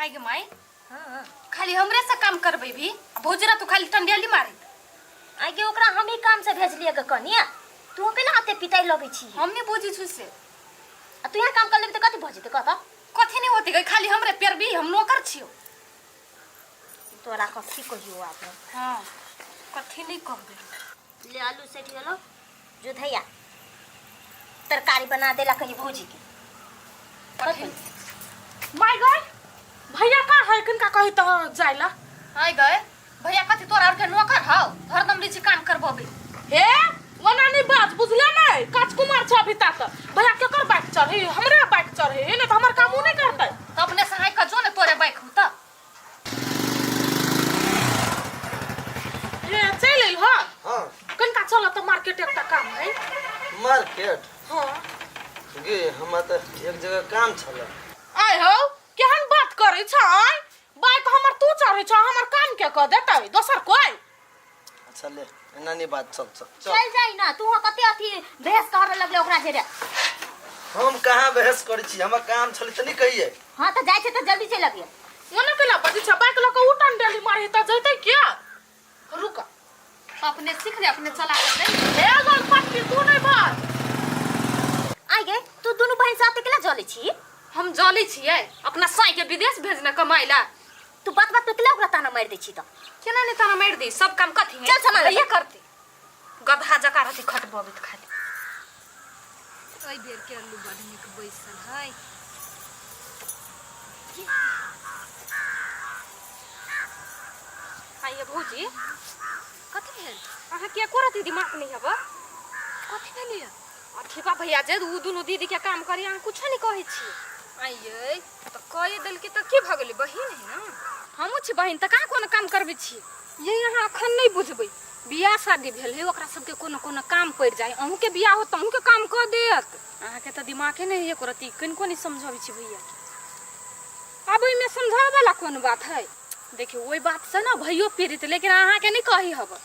आइ गे माई। हाँ। खाली हमरे से काम करबै भी आ भौजरा तू खाली टंडियाली मारे। आइ गे, ओकरा हम ही काम से भेजलिए गे कनिया, तू केना एते पिताई लगै छी? हम नहीं बुझी छु से। आ तू यहाँ काम कर लेबी तऽ कथी भऽ जेतै कह तऽ? कथी नहीं होती गई, खाली हमरे पेरबी, हम नौकर छियो। तोरा कथी कहियो आब? हाँ, कथी नहीं कहबे। ले, आलू सटि गेलो, जो धैया तरकारी बना देला कही भौजी के। कथी? माय गए, भैया का है? किनका कही तो जाइला। आइ गए भैया, कथी तोरा और के नौकर हौ, हरदम लीची काम करबबे? हे, ओना नहीं बाज, बुझले नहीं? काच कुमार छ अभी तक भैया, केकर बाइक चढ़े? हमरे बाइक चढ़े नहीं तो हमर काम उ नहीं करते। तो अपने सहाय का जो ने तोरे बाइक हो त। हे, चल अइल ह? हाँ। कनिका चल त मार्केट, एकटा काम है। मार्केट? हाँ। गे, हमरा तऽ एक जगह काम छल। आय हो, केहन बात करै छ? आय, बाइक हमर तू चढ़ै छ, हमर काम के कह देतै दोसर कोई? अच्छा ले, एना नहीं बात, चल चल चल। चल जाई ना, तू कते अथी बहस करे लगले ओकरा जेरे। हम कहाँ बहस करै छी? हमर काम छलै तऽ नहीं कहिए। हाँ, तऽ जाइ छै तऽ जल्दी चलि अबियै। ओना केला बजै छ? बाइक लऽ कऽ उठन डेली मारही तऽ जैतै किया? रुक। अपने सीख ले, अपने चला के दे। हे गल पट्टी, तू नहीं बाज। आइ गे, तू दुनू बहिन साथ केला जलै छी? हम जलै छियै अपना साई के विदेश भेजना कमाइ ला। तू बात बात पे केला ओकरा ताना मारि दै छी तऽ? केना नहीं ताना मारि दी? सब काम कथी है? चल सामान भैया करते, गधा जका रहती खटबबैत खाली। एहि बेर के अल्लू बड नीक बैसल है। आइए भौजी। कथी भेल अहाँ के? एको रति दिमाग नहीं हब? कथी भेल? आ ठीका भैया, जे उ दुनू दीदी के काम करी, अहाँ कुछो नहीं कहै छी। आइए तऽ कहि देलकी तऽ की भऽ गेलै? बहिन है ना, हमहूँ छी बहिन, तऽ कहाँ कोनो काम करबै छी? ये अहाँ अखन नहीं बुझबै। बियाह शादी भेल है, ओकरा सबके कोनो कोनो काम पड़ि जाय। अहूँके बियाह होत तऽ अहूँके काम कऽ देत। अहाँके तऽ दिमागे नहि है एको रति, कनिको नहि समझबै छी भैया। आब ओहिमे समझाबै वाला कोन बात है? देखियौ, ओहि बातसँ ने भैयो पीड़ित, लेकिन अहाँके नहि कही हब।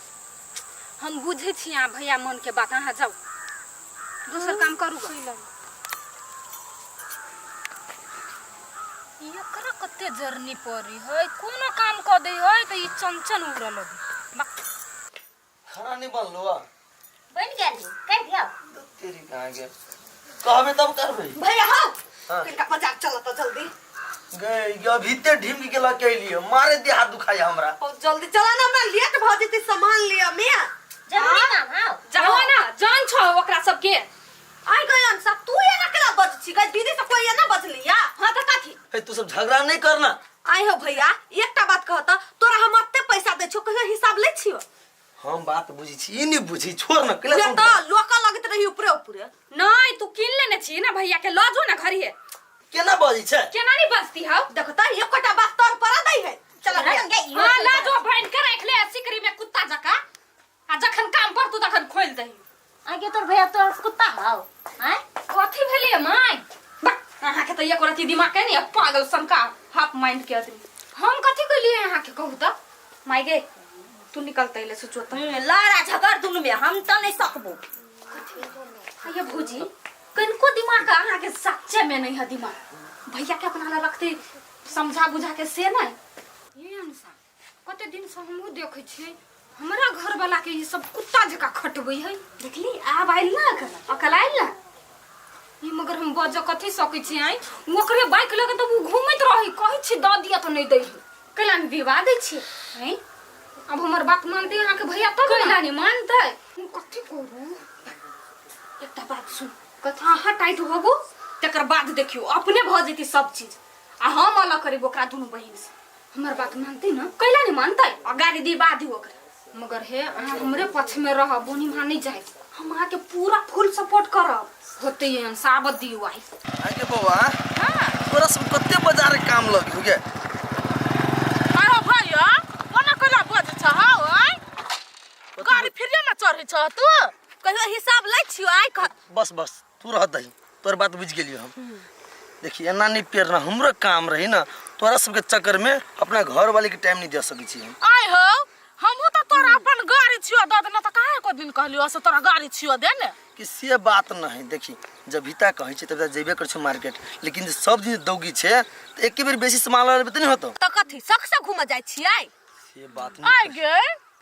हम बुझै छी अहाँ भैया मनके बात। अहाँ जाउ, दोसर काम करू। एकरा कते जरनी पड़ी है, कोनो काम कऽ दै है तऽ ई चंचन उड़ऽ लगे। खाना नहीं बनलो आ? बनि गेल है, कहि दियौ। तेरी कहाँ गेल? कहबे तब करबे। भैया हौ। हाँ। कनिका बाजार चल तऽ जल्दी। गए, ये अभी ते ढीम के गेला के लिए मारे दे हाथ दुखाई हमरा। ओ जल्दी चला ना, हमरा लेट भऽ जेतै सामान लिअ में। जरूरी काम हौ। जाओ ना, जान छौ ओकरा सबके। आइ गई अंसा, तू एना केना बज छी गई? दीदी से कोई एना बजलिया? हाँ तऽ कथी? हे, तू सब झगड़ा नहीं करना। आइ हो भैया, एकटा बात कहत, तोरा हम अते पैसा दै छियौ, कहियो हिसाब लै छियौ? हम बात बुझी छी, ई नहीं बुझी, छोड़ ना केला। ले तुम तऽ लोक लगैत रही ऊपरे ऊपरे। नहीं, तू किन लेने छी ना भैया के, लऽ जो ना घरिये। केना बजै छै? केना नहीं बजती हौ? देख तऽ, एकोटा बात तोर पर दै है। चल भैया। हाँ, लऽ जो, बान्हि के राखि ले सिकरी में कुत्ता जकाँ, आ जखन काम पड़तौ तखन खोलि दही। आगे तोर भैया तोर कुत्ता हौ? आँय? कथी भेलियै माय? बा, अहाँके तऽ एको रत्ती दिमाग नहीं है, पागल सनका हाफ माइंड के आदमी। हम कथी कहलियै अहाँके, कहू तऽ? माय गे, तू निकलते ले सोचो तऽ। लड़ा झगड़ दुनू में हम तऽ नहीं सकबो। अये भौजी, कनिको दिमाग अहाँके सच्चे में नहीं है दिमाग। भैया के अपना ला रखते समझा बुझा के से नहीं। ये अनुसार कते दिन से हमहूँ देखै छियै, हमरा घरवाला के ई सब कुत्ता जकाँ खटबै है। देखली, आब आयल ना अकल, अकल आयल ना ई। मगर हम बजऽ कथी सकै छी? आइ ओकरे बाइक लऽ के तऽ ओ घूमैत रहै, कहै छी दऽ दिअ तऽ नहि दै है। कैला नहि दिवा दै छी? आँय, आब हमर बात मानतै अहाँके भैया तब? कैला नहि मानतै? हम कथी करू? एकटा बात सुन। कथी? अहाँ टाइट होबू, तकर बाद देखियौ अपने भऽ जेतै सब चीज, आ हम अलग करेब ओकरा दुनू बहिनसँ। हमर बात मानतै ना? कैला नहीं मानतै? आ गाड़ी दिवा दियौ ओकरा। मगर हे, अहाँ हमरे पक्ष में रहब, बोनी वहाँ नहीं जाए, हम अहाँके पूरा फुल सपोर्ट करब। होते एहन साबत दियौ आइ। आगे बौआ, तोरा सब कते बाजार के काम लग हो गे? अरे भैया, ओना केना बजै छ हौ? आँय, गाड़ी फ्रीए में चढ़ै छ तू? कहियो हिसाब लै छियौ? आइ कह। बस बस, तू रह दही, तोर बात बुझ गेलियो हम। देखी, एना नहीं पेरना, हमरो काम रही ना, तोरा सबके चक्कर में अपना घर वाले के टाइम नहीं दे सकै छी हम। आय हो, हमहूँ तऽ तोरा अपन गाड़ी छियो दऽ देने तऽ कहाँ एको दिन कहलियो से तोरा गाड़ी छियो दे ने। कि से बात नहीं। देखी जब हिता कहै छै तब जेबे करै छै मार्केट, लेकिन जे सब दिन दौगी छै तऽ एके बेर बेसी सामान लऽ लेबै तऽ नहि होतौ। तऽ कथी शख से घूमऽ जाइ छियै? से बात आइ नहीं। गे,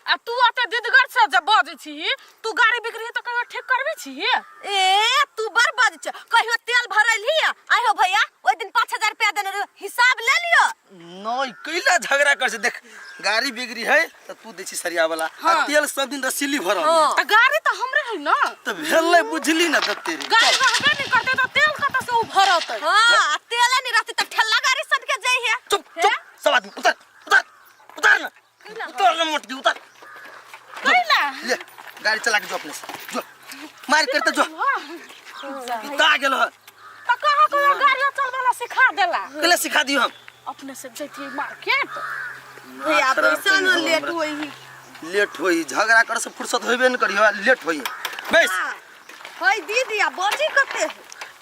आ तू अते दिदगर से जे बजै छीही, तू गाड़ी बिगड़ी तऽ कहियो ठीक करबै छीही? ए तू बड़ बज छ, कहियो तेल भरैलही? आइ हो भैया, ओहि दिन 5000 रुपया देने रहियो, हिसाब ले लियो। नहीं, कैला झगड़ा कर छै। देख गाड़ी बिगड़ी है तऽ तू दै छी सरिया वाला, आ तेल सब दिन रसीली भरल। हाँ। तऽ गाड़ी तऽ हमरे है ना। तऽ भेलै बुझली ना तऽ तेरी। गाड़ी रहबे नहि करतै तऽ तेल कतऽ से ओ भरतै? हाँ, आ तेले नहीं रहती तऽ ठेला गाड़ी सन के जाइ है। चुप चुप सब आदमी, उतर उतर उतर ना, उतर ना मोटकी, उतर। कैला? ले गाड़ी चला के जो अपने से जो, मार करते जो पिता गेल है। तऽ कहाँ कहाँ गाड़ी चलबै ला सिखा देला? कैला सिखा दियो हम? अपने से जैतियै मार्केट। भैया खराब पैसा करी न हो लेट हमरा। होई। लेट होई, झगड़ा कर से फुर्सत होइबे न करी, लेट होई बेस। है दीदी, आ बजी कते है?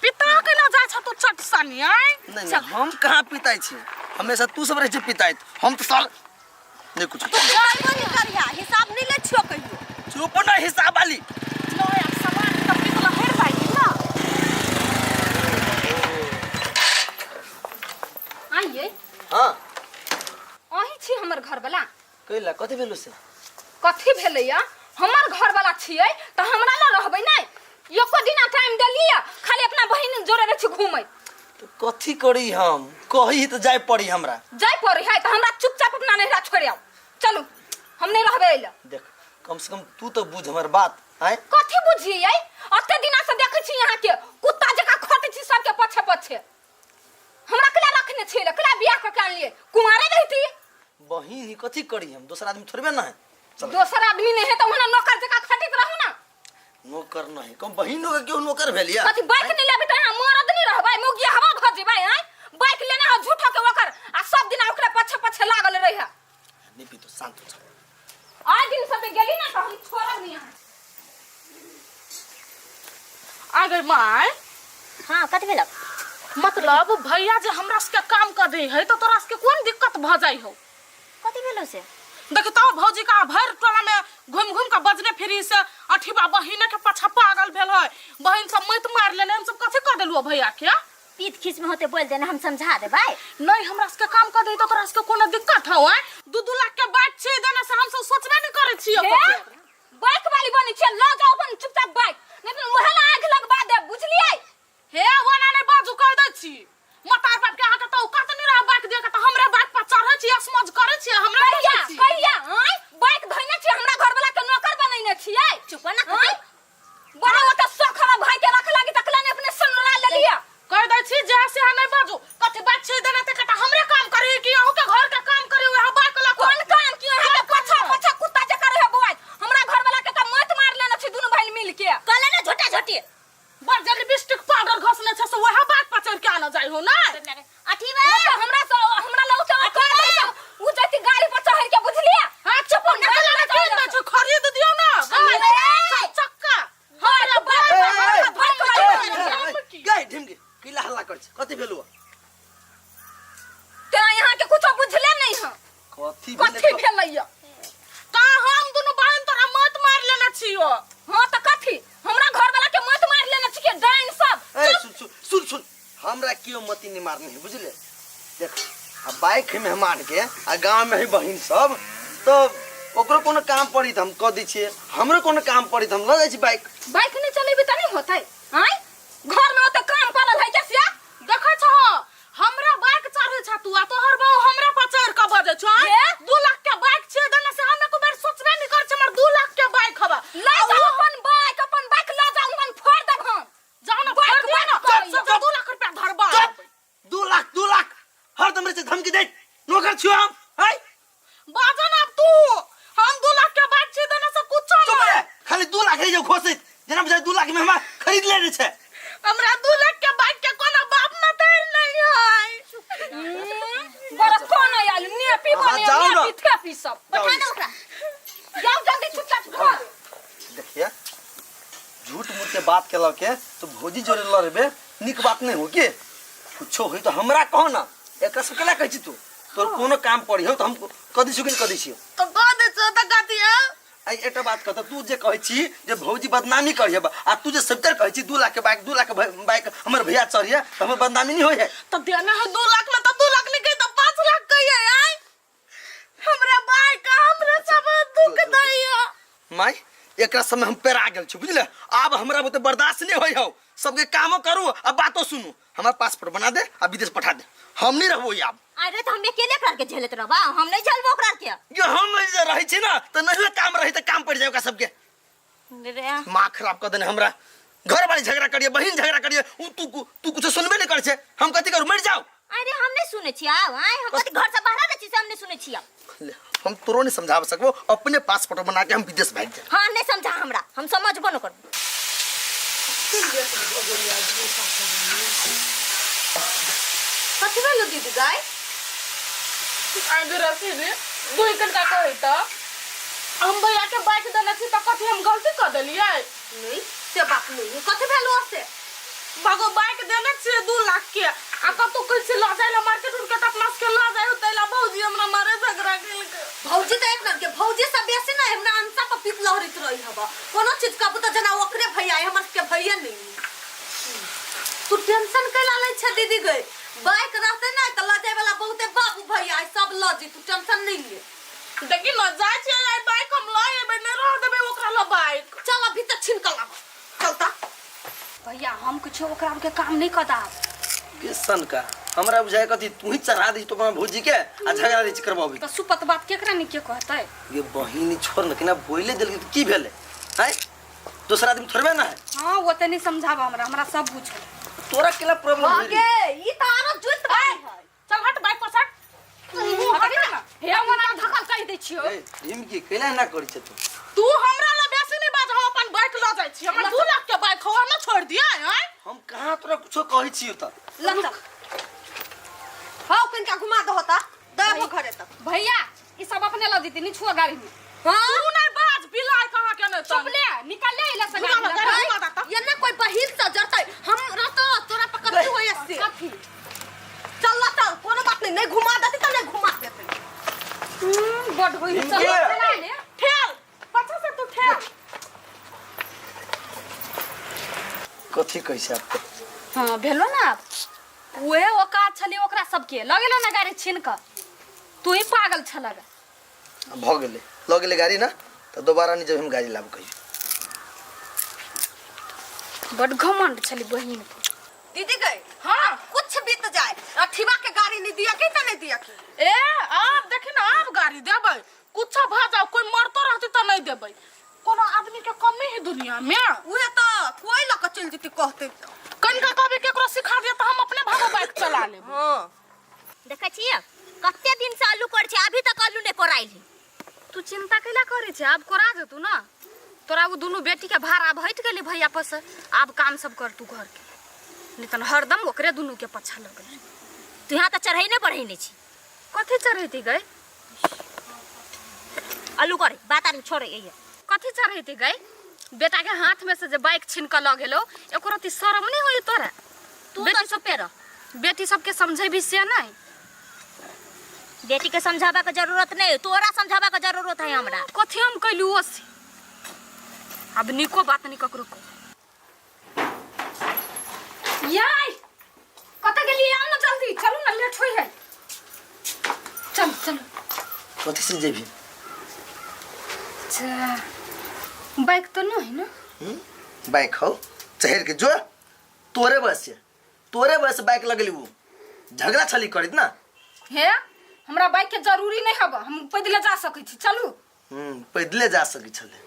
पिता कैला जाइ छ तू चट सनी आय? नहीं नहीं, हम कहाँ पिताई छी, हमेशा तू सब रहे छी पिताइत, हम तो साल नहीं कुछ। तू जाइबो नहीं करिहा, हिसाब नहीं ले छियो कहियो। चुप ना हिसाब वाली। नहीं, अब सामान तऽ पितला हेर भाई ना। आइए। हाँ। अहीं छी हमर घर वाला? कैला, कथी भेलो से? कथी भेलैया? हमर घर वाला छियै तऽ हमरा लग रहबै नहि? एको दिना टाइम देलियै? खाली अपना बहिन जोड़े रहै छी घूमै। तो कथी करी हम? कही तऽ जाय पड़ी हमरा। जाय पड़ी है तऽ हमरा चुपचाप अपना नैहरा छोड़ि आउ। चलू, हम नहि रहबै एहि लए। देख, कम से कम तू तो बुझ हमर बात आय। कथी बुझियै? अते दिना से देखै छी अहाँके कुत्ता जकाँ खटै छी सबके पछे पछे। हमरा केला रखने छियै? केला बियाह कऽ के आनलियै? कुंवारे रहिती। बहिन ही, कथी करी हम? दोसर आदमी थोड़बे ना है। चल। दोसर आदमी नहीं है तऽ ओहना नौकर जकाँ खटैत रहू ना। नौकर नहीं, कम बहिनो के क्यों नौकर भेल या? कथी बाइक नहीं लेबै तऽ अहाँ मरद नहीं रहबै? मौगी हवा भऽ जेबै आँय? बाइक लेने हो झूठो के ओकर, आ सब दिना ओकरा पछे पछे लागल रहे। नहीं पीतो, शांत हो जा। आइ दिन सब गेली ना तऽ हम छोड़ब नहीं अहाँ। आ गई माय। हाँ, कथी भेलक? मतलब भैया जे हमरा सबके काम कर दे है तऽ तोरा सबके कोन दिक्कत भऽ जाइ हौ? कथी भेलो से? देखी तो भौजी का भर टोला में घूम घूम के बजने फिरी से अठीबा बहिने के पाछा पागल भेल है, बहिन सब मत मार लेने। हम सब कथी कर देलुओ भैया के? पीत खींच में होते बोल देना, हम समझा देबै। नहीं, हमरा सबके काम कर दे तो तोरा सबके कोनो दिक्कत हौ? आय 2-2 लाख के बात छै देने से हम सब सोचबे नहीं करै छियै। हे, बाइक वाली बनी छियै, लऽ जाउ अपन चुपचाप बाइक, नहीं तऽ उहे ला आगि लगबा देब, बुझलियै? हे ओना नहीं बाजू, कह दै छी मतार बाप के अहाँके तऽ औकात नहीं रहा बाइक दे के, तऽ हमरे बाइक पर चढ़ै छी, असमझ करै छी हमरा। कहिया कहै छी। कहिया आँय बाइक धइने छियै? हमरा घरवाला के नौकर बनैने छियै? चुप ना। आँय, बड़ा ओतऽ शौक हमरा भाई के रख लागी तकला ने अपने संग लेलियै। कह दै छी जे से अहाँ नहीं बाजू। कथी बात छै देने ते कटा हमरे काम करी कि अहूँ के घर के काम करी वएह बाइक लऽ कऽ? कोन काम की अहाँ के पछा पछा कुत्ता जकाँ रहे बौआइत? हमरा घरवाला के तऽ मत मार लेने छी दुनू भाई मिल के। कहले ना झोटा झोटी। बड़ जे लिपस्टिक पाउडर घसने छै से वएह बाइक पर चढ़ के आना जाइ हो ना। अथी बा ओ तऽ हमरा से हमरा लग तऽ कर दै छै। उ जैती गाड़ी पर चढ़ के, बुझलियै? हाँ, चुप ना, बाइक पर कीन दै छै, खरीद दियौ ना गाड़ी चक्का हमरा बाइक ए, पर ए, ए, बाइक ए, वाली ए, बनी ए, ए, गई ढिमगे, कैला हल्ला कर छै? कथी भेलु? तेना यहाँ के कुछो बुझले नहीं है। कथी भेलै? कथी भेलैया? का हम दुनू बहन तोरा मत मार लेने छियो? हाँ तऽ कथी हमरा घर वाला के मत मार लेने छियै डाइन सब? ए सुन सुन सुन सुन, हमरा केओ मती नहीं मारने है, बुझले? देख, आ बाइक है मेहमान के, आ गांव में है बहिन सब, तो ओकरो कोनो काम पड़ी त हम क दै छियै, हमरो कोनो काम पड़ी त हम ल जाइ छी बाइक। बाइक नहीं चलेबे त नहीं होतै आँय? घर में ओते काम पड़ल है जसिया। देखै छहो, हमरा बाइक चढ़ै छ तू, आ तोहर बहू हमरा पर चढ़ के बजै छौ? हे? 2 लाख के बाइक छै देने से हम एको बेर सोचबे नहीं करै छी, हमर 2 लाख के बाइक हबा। ले जाओ अपन बाइक, अपन बाइक ल जाओ, अपन फोड़ देब हम। जाओ ना, बाइक फोड़ दियौ ना। बाइक सब 2 लाख रुपया धरबा। चुप! 2 लाख 2 लाख हरदम रहै छै धमकी दैत, नौकर छियो हम है? बाजो ना अब तू, हम 2 लाख के बाइक छै देने से कुछो चुप नहीं। रे, खाली 2 लाख रहि जाउ घोषित, जेना बुझाइ 2 लाख में हमरा खरीद लेने छै। हमरा 2 लाख के बाइक के कोनो बाप मतार नहीं है। बड़ा कोन आयल ने पीबो अहाँ ने जाउ ने ना। पी थेपी सब। जाउ। बैठा दे ओकरा। जाओ जल्दी चुपचाप घर। देखिए, झूठ मूठ के बात केलक के तो भौजी जोरे लड़बे नीक बात नहीं हो के? कुछो होई तो हमरा कहो ना, एकरा सब केला कहै छी तू? तोर कोनो काम पड़ी हो तो हम कह दै छियो कि नहीं कह दै छियो? तो कह दे छो तो कथी है? आ एकटा बात कहत तू जे कहै छी जे भौजी बदनामी करिए आ तू जे सबतर कहै छी 2 लाख के बाइक 2 लाख के बाइक हमर भैया चढ़िए त हमर बदनामी नहीं होय है। तो देना है 2 लाख में तो 2 लाख नहीं कही तो 5 लाख कहिए। आय हमरा बाइक हमरा सब दुख दैया। माय, एकरा समय हम पेरा गेल छी, बुझले? आब हमरा बुते बर्दाश्त नहीं होय हौ। सबके कामो करू आ बातो सुनू। हमरा पासपोर्ट बना दे आ विदेश पठा दे, हम नहीं रहबो आब। अरे तो हम अकेले एकरा के झेलत रहबा? हम नहीं झेलबो ओकरा के। ये हम जे रहै छी ना त नहीं काम रही त काम पड़ जाए ओकरा सबके। रे। माँ खराब कर देने हमरा। घर वाली झगड़ा करिए, बहिन झगड़ा करिए, उ तू तू कुछ सुनबे नहीं करे छे। हम कथी करू? मर जाओ? अरे हम नहीं सुने छी आब। आय हम कथी घर से बाहर रहै छी से हम नहीं सुने छी आब? ले, हम तोरो नहीं समझा सकबो। अपने पासपोर्ट बना के हम विदेश भाग जाए। हाँ, नहीं समझा हमरा, हम समझबो न करबो। कथी भेलो दीदी गाय? आगे रसी रे दुई कनका कहै त हम भैया के बाइक देने छी त कथी हम गलती कर देलियै? नहीं, से बात नहीं। कथी भेलो से? भगो बाइक देने छियै 2 लाख के आ कतौ कहै छियै लऽ जाइ लए मार्केट उर्केट अपना सबके लऽ जाइ तै ला भौजी हमरा मारे झगड़ा केलकै। भौजी तो एक नंबर के। भौजी से बेसी ना हमरा अंसा पर पीत लहरित रही हबा। कोनो चीज कहबू त जना ओकरे भैया है, हमर के भैया नहीं। तू टेंशन कैला लै छै दीदी गई? बाइक रहते ना त ल जाय वाला बहुते बाबू भैया है, सब ल जी, तू टेंशन नहीं ले। देखी न, जाइ छियै आइ बाइक हम लऽ एबै, नहि रह देबै ओकरा लऽ बाइक। चल, अभी तक छीन के लाब, चलता। भैया, हम कुछो ओकरा के काम नहीं कदाब। किसन का हमरा बुझाय कथी तू ही चढ़ा दी तो अपना भौजी के आ झगड़ा दी करबाबी। तऽ सुपत बात केकरा नहीं के कहतै? ये बहिन छोड़ न, केना बोले देल की की भेले हैं? दूसरा आदमी थोड़बे ना है। हाँ, वो तऽ नहीं समझाब हमरा, हमरा सब बुझल। तोरा केला प्रॉब्लम हाँ भेलै? गे, ई त आरो जुत बानी है। चल हट बाइक पर सट। हट ना, हे हमरा धकल कहि दै छियौ। ए ढिमकी कैला ना करी छै तू? तू हमरा लऽ बेसी नहि बाज, हम अपन बाइक लऽ जाइ छी। हमर 2 लाख के बाइक हो, हम छोड़ दियै आँय? हम कहाँ तोरा कुछो कहै छियौ त? ल चल। हाँ, कनिका घुमा दहो त दे घरे तक। भैया, ई सब अपने लऽ जेतै, नहीं छुआ गाड़ी में। हाँ। तू नहि बाज, बिलाइ कहाँ के नहि। चुप ले, निकल ले इला से घुमा गाड़ी दे, में। घुमा दे त। ये ना कोई बहिन से जरतै हम रहतो तोरा पर कथी होय से? कथी? चल ल चल, कोनो बात नहीं। नहीं घुमा देती त नहीं घुमा देते। बड होई। चल। ये। चला ले। ठेल पाछा से, तू ठेल। कथी कहै छै आपको? हाँ, भेलो ना। आब उहे औकात छलै ओकरा सबके, लगेलो ना गाड़ी छीन कऽ। तू ही पागल छलग। भऽ गेलै, लऽ गेलै गाड़ी ना तऽ दोबारा नहीं जब हम गाड़ी लाब कहियो। बड घमंड छलै बहिन पर। दीदी गई। हाँ। कुछ बीत जाए, अठीवा के गाड़ी नहीं दिया की त नहीं दिया की। ए आब देखी ना, आब गाड़ी देबै, कुछ भऽ जाओ, कोई मरतो रहती तऽ नहि देबै। कोनो आदमी के कमी है दुनिया में? उहे त कोई लऽ के चलि जेतै कहते त। कनिका कभी केकरो सिखा दिया तऽ हम अपने भागो बाइक चला लेब। हाँ। देखै छियै, कते दिन से आलू कर छै, अभी तक आलू नहि कोराइल है। तू चिंता कैला करै छै? आब कोरा जेतू ना। तोरा ओ दुनू बेटी के भार आब हटि गेलै भैया पर से। आब काम सब कर तू घर के, नहीं तन हरदम ओकरे दुनू के पछा लगल रही। तू यहाँ तऽ चढ़ै नहि बढ़ै नहि छी। कथी चढ़ैती गई? आलू करे बात आर छोड़े ये। कथी चढ़ैती गई? बेटा के हाथ में से जे बाइक छीन के लऽ गेलो, एको रत्ती शरम नहीं होई तोरा? तू बेटी तऽ चुपे रह। बेटी सबके समझे भी से नहीं? बेटी के समझाबा के जरूरत नहीं, तोरा समझाबा के जरूरत है हमरा। कथी हम कैलू ओ से? अब निको बात नहीं ककरो को। याय, कतऽ गेलियै? आउ ने जल्दी, चलू ने, लेट होइ है। चल चल। कथी से जेबही? अच्छा, बाइक तो नहीं है ना? बाइक हौ, चढ़ के जो। तोरे बस से, तोरे बस बाइक लगली, वो झगड़ा छली करित ना। हे, हमरा बाइक के जरूरी नहीं हब, हम पैदले जा सकै छी। चलू। पैदले जा सकै छलै।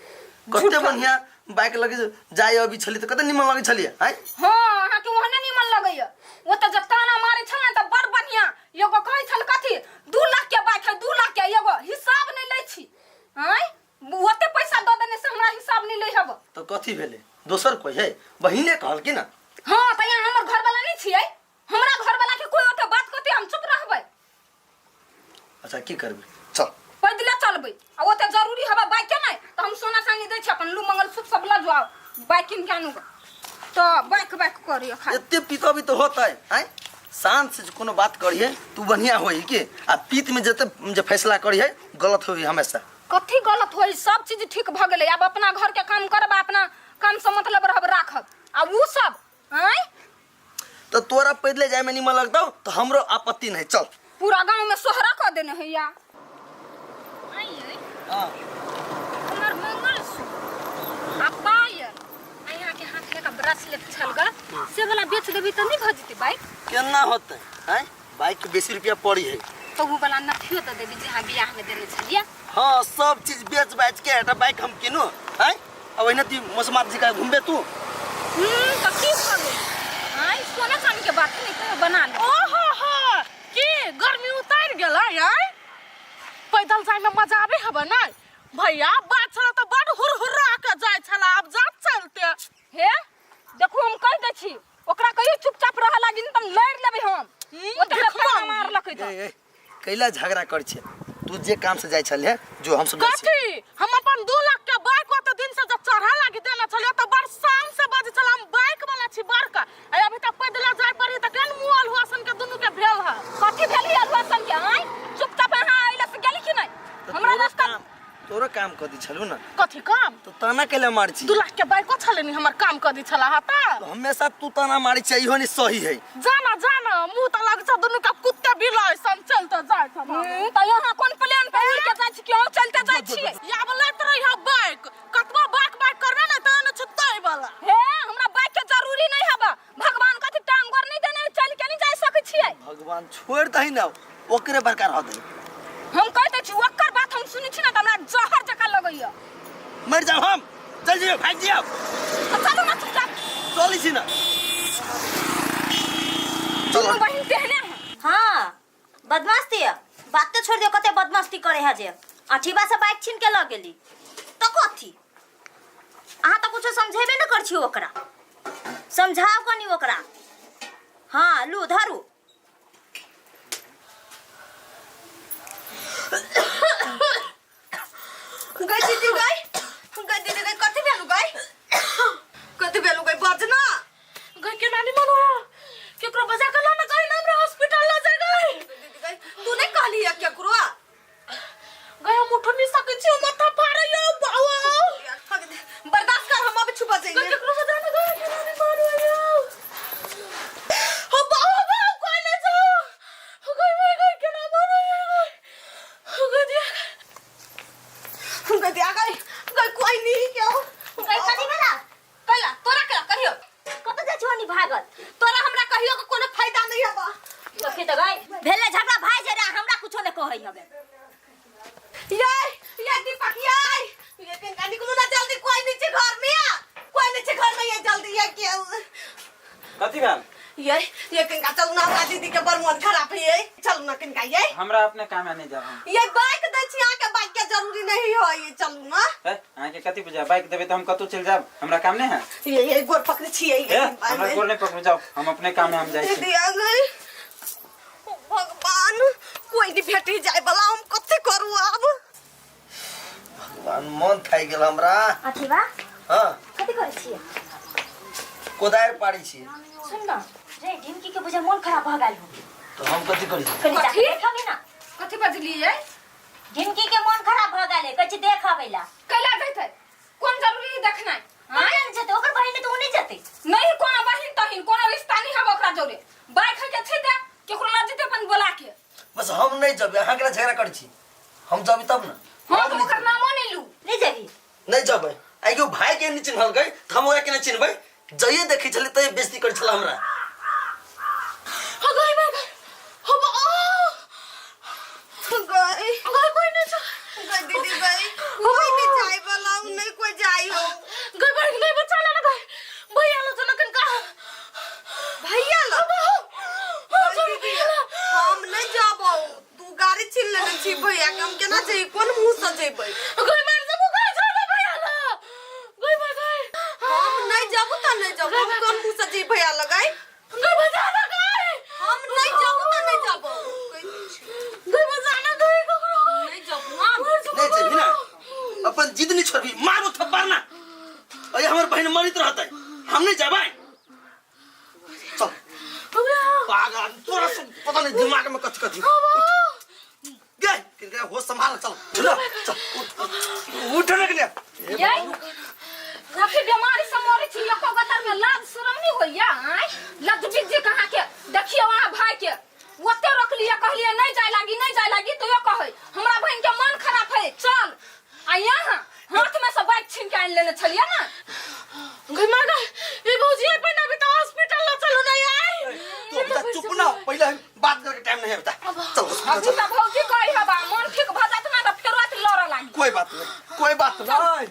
कते बढ़िया बाइक लगे जाय अभी छली तऽ कते निमन लगै छलियै आँय। हाँ, अहाँके ओहने निमन लगैया। ओ तऽ जब ताना मारै छल ने तऽ बड़ बढ़िया। एगो कहै छल कथी, 2 लाख के बाइक है, 2 लाख के। एगो हिसाब नहीं लै छी। आँय, ओते पैसा दऽ देने से हमरा हिसाब नहीं लै हब? तऽ कथी भेलै? दोसर कोइ है? बहिने कहल की ना। हाँ, तऽ यहाँ हमर घरवाला नहीं छियै? हमरा घरवाला के कोई ओते बात कहतै, हम चुप रहबै? अच्छा, की करबै? चल। पैदले चलबै। आ ओते जरूरी हवा बाइक के नहि तऽ हम सोना चानी दै छी, अपन लू मंगलसूत्र सब लऽ जाओ, बाइक कीन के आनू। तऽ बाइक बाइक करियो खाली। एते पीतबी तऽ होतै आँय? शांत से कोनो बात करिहे तू, बढ़िया होई के। आ पीत में जते जे फैसला करिहे, गलत होई हमेशा। कथी गलत होई? सब चीज ठीक भ गेलै। आब अपना घर के काम करब, अपना काम से मतलब रहब राखब आ उ सब आँय। तो तोरा पैदले जाय में निमन लगतौ तो हमरो आपत्ति नहीं। चल पूरा गांव में सोहरा कऽ देने हैया। हाँ। हमर मंगलसूत्र आ पायल आ यहाँ के हाथ में का ब्रेसलेट छल गा, से वाला बेच देबी तऽ नहीं भऽ जेतै बाइक? केना होतै आँय? बाइक के बेसी रुपया पड़ी है। तो उ वाला नथियो दऽ देबी जे अहाँ बियाह में देने छलियै। हाँ, सब चीज बेच बाच के एकटा बाइक हम किनू आँय। अब ओहिना ती मसमात जी का घूमबे तू। तऽ की भऽ गेल आँय? सोना चानी के बात नहीं कहियो बना ले। ओहो हो, की गर्मी उतर गेलै आय? पैदल जाय में मजा आबे हबे नै भैया? बात छला तऽ बड हुरहुरा के जाय छला, आब जात चलते। हे देखू, हम कहि दै छी ओकरा, कहियो चुपचाप रह लागी न तऽ हम लड़ि लेबै हम। ओते देखबो। पैसा मारलकै तऽ ए, ए, कैला झगड़ा कर छे तू? जे काम से जाय छल है जो, हम सब जाइ छियै। कथी? हम अपन 2 लाख के बाइक ओते दिन से जब चढ़ा लागी देने छलियै तऽ बड़ शान से बजै छला, हम बाइक वाला छी बड़का। आ अभी तक पैदले जाय पड़ी तऽ केहन मुँह अल्हुआ सन के दुनू के भेल है। कथी भेल अल्हुआ सन के आँय? चुपचाप अहाँ अइला से गेली कि नहि? तऽ हमरा तोरो रास्ता काम, तोरो काम कर दी छलू ना। कथी काम? तो ताना कैला मार छी? 2 लाख के बाइको छलै नि, हमर काम कर दी छला हा तऽ। तो हमेशा तू ताना मारी छै, इहो नहीं सही है। जाना जाना, मुँह तऽ लग छै दुनू के कुत्ते बिलाय सन चलते जाय छै। तऽ यहाँ कोन प्लेन पर उड़ के जाइ छी कि अहूँ चलते जाइ छियै? आब लैत रही है बाइक, कतबो बाइक बाइक करबे ने तऽ ने छुतै वाला। हे, हमरा बाइक के जरूरी नहीं हबा। भगवान कथी टांग गोर नहीं देने? चल के नहीं जा सकै छियै? भगवान छोड़ दही ना, ओकरे बड़का रह दही। हम कह दै छी, ओकर बात हम सुनै छी ना तऽ हमरा जहर जकाँ लगैया। मर जाओ हम, चल जियो, भाग जियो। तऽ चलू ना चुपचाप। चलै छी ना, चल। दुनू बहिन तेहने है। हाँ, बदमाश है। बात तो छोड़ दियो, कते बदमाशी करे है जे अठीबा से बाइक छीन के ल गेली तो कथी? अहाँ तो कुछो समझेबे न कर छी ओकरा। समझाओ कनी ओकरा। हाँ, लू धरू। गई दीदी, गई गई दीदी, गई कथी भेलु? गई कथी भेलु? गई बजना। गई के नानी मनो केकरो बजा के ला ना गई ना, हमरा हॉस्पिटल ल जाय गई। दीदी गई, तू नहीं कहली है केकरो? गई, हम उठ नहीं सकै छी, माथा फाड़ैया बाबा। बर्दाश्त कर, हम अभी छुपा गई जाएंगे। केकरो बजा ना गई, के नानी मारो हो बाबा, बाबा कोई ले जाओ। हो गई गई गई के ना मारो गई, हो गई दिया। गई दिया, गई गई कोई नहीं क्यों? गई, कथी भेला? कैला तोरा केला कहियो? कतऽ जाइ छौ भागल? तोरा हमरा कहियो के कोनो फायदा नहीं हबा। कथी तऽ गई भेले झगड़ा भाई जे रे, हमरा कुछो नहीं कहै हबे। ये ये दीपक, ये ये किनका निकलू ना जल्दी, कोई नहीं छे घर में आ, कोई नहीं छे घर में, ये जल्दी ये के। कथी भेल? ये ये किनका चलू ना, हमरा दीदी के बड़ मन खराब है। ये चलू ना किनका ये। हमरा अपने काम में नहीं जाब हम। ये बाइक दै छी अहाँ के, बाइक के जरूरी नहीं है, ये चलू ना। ए, अहाँके कथी बुझा? बाइक देबै तऽ हम कतहु चलि जायब, हमरा काम नहीं है। ये गोर पकड़े छी ये। ए, हमरा गोर नहीं पकड़ू, जाओ, हम अपने काम में हम जाइ छी। दीदी आ गई। ओ भगवान, कोई नहीं भेटी जाए वाला, हम कथी करू अब? भगवान, मन थाकि गेल हमरा। अथीबा। हाँ। कथी करै छियै? कोदारि पाड़ी छी। सुन न रे, ढिमकी के बुझा मन खराब भऽ गेल हो। तो हम कथी करी? कनी जाके कथी? देखबी ना। कथी बजलियै? ढिमकी के मन खराब भऽ गेल है, कहै छी देखबै ला। कैला जैतै? कोन जरूरी देखनाइ? आँय? नहि जेतै? ओकर बहिन तऽ ओ नहि जेतै? नहीं, कोनो बहिन तहिन कोनो रिश्ता नहीं हब ओकरा जोरे। बाइक है के छै ते केकरो लऽ जेतै अपन बोला के। बस हम नहीं जब अहाँ के झगड़ा करै छी, हम जब तब ना। हाँ, हम तऽ नहीं ओकर जेबै। नामो नहीं लू। नहि जेबही? नहीं जबै। आइ के भाई के नहीं चिन्हलकै तऽ हम ओकरा केना चिन्हबै? जइए देखै छलै तै बेइज्जती करै छल हमरा। हो गई गई गई हो बा गई गई, कोई नहीं जा। गई दीदी गई, कोई नहीं जाए वाला, नहीं कोई जाई हो। गई बहिन, नहीं बचा लेना गई, भैया लो जना कनका। भैया लो? गई दीदी, हम नहीं जाबो, तू गाड़ी छीन लेने छी भैया के, हम केना जइए? कोन मुंह से जइबै? गई मर जबो गई, छोड़ भैया लो, गई मर गई। हम नहीं जाबो त नहीं जाबो, हम कोन मुंह से जइबै भैया लगाई? गई बचा ना गई। हम नहीं जाबो त नहीं जाबो। गई बचा ना गई ककरो। नहीं जाबो हम। नहीं जेबही ना? अपन जिद नहीं छोड़बी, मारू थप्पड़ ना। अरे, हमर बहिन मरित रहतै, हम नहीं जबै। चल पागल, तोरा सब पता नहीं दिमाग में कथी कथी गए। किनका होश। होश संभाल, चल चल चल, उठ उठ रे कन्या। ये कथी बीमारी से मरे छी, एको गतर में लाज शरम नहीं होइया? आय लजबी जी कहाँ के देखियो अहाँ भाई के ओते रोकलिए, कहलिए नहीं जाय लागी, नहीं जाय लागी, तो यो कहै हमरा बहन के मन खराब है, चल। आ यहाँ हाथ में से बाइक छीन के आनि लेने छलिए ना। गई मार गई ई भौजी, पहिने अभी तो हॉस्पिटल ल चलू नहीं आई। तू अभी तक चुप ना हो, पहले हम बात करके टाइम नहीं है बता, चल हॉस्पिटल अभी चल। तऽ भौजी कहै हबा मन ठीक भऽ जात ना तऽ फेरो अथी लड़ऽ लागी। कोई बात नहीं, कोई बात नहीं।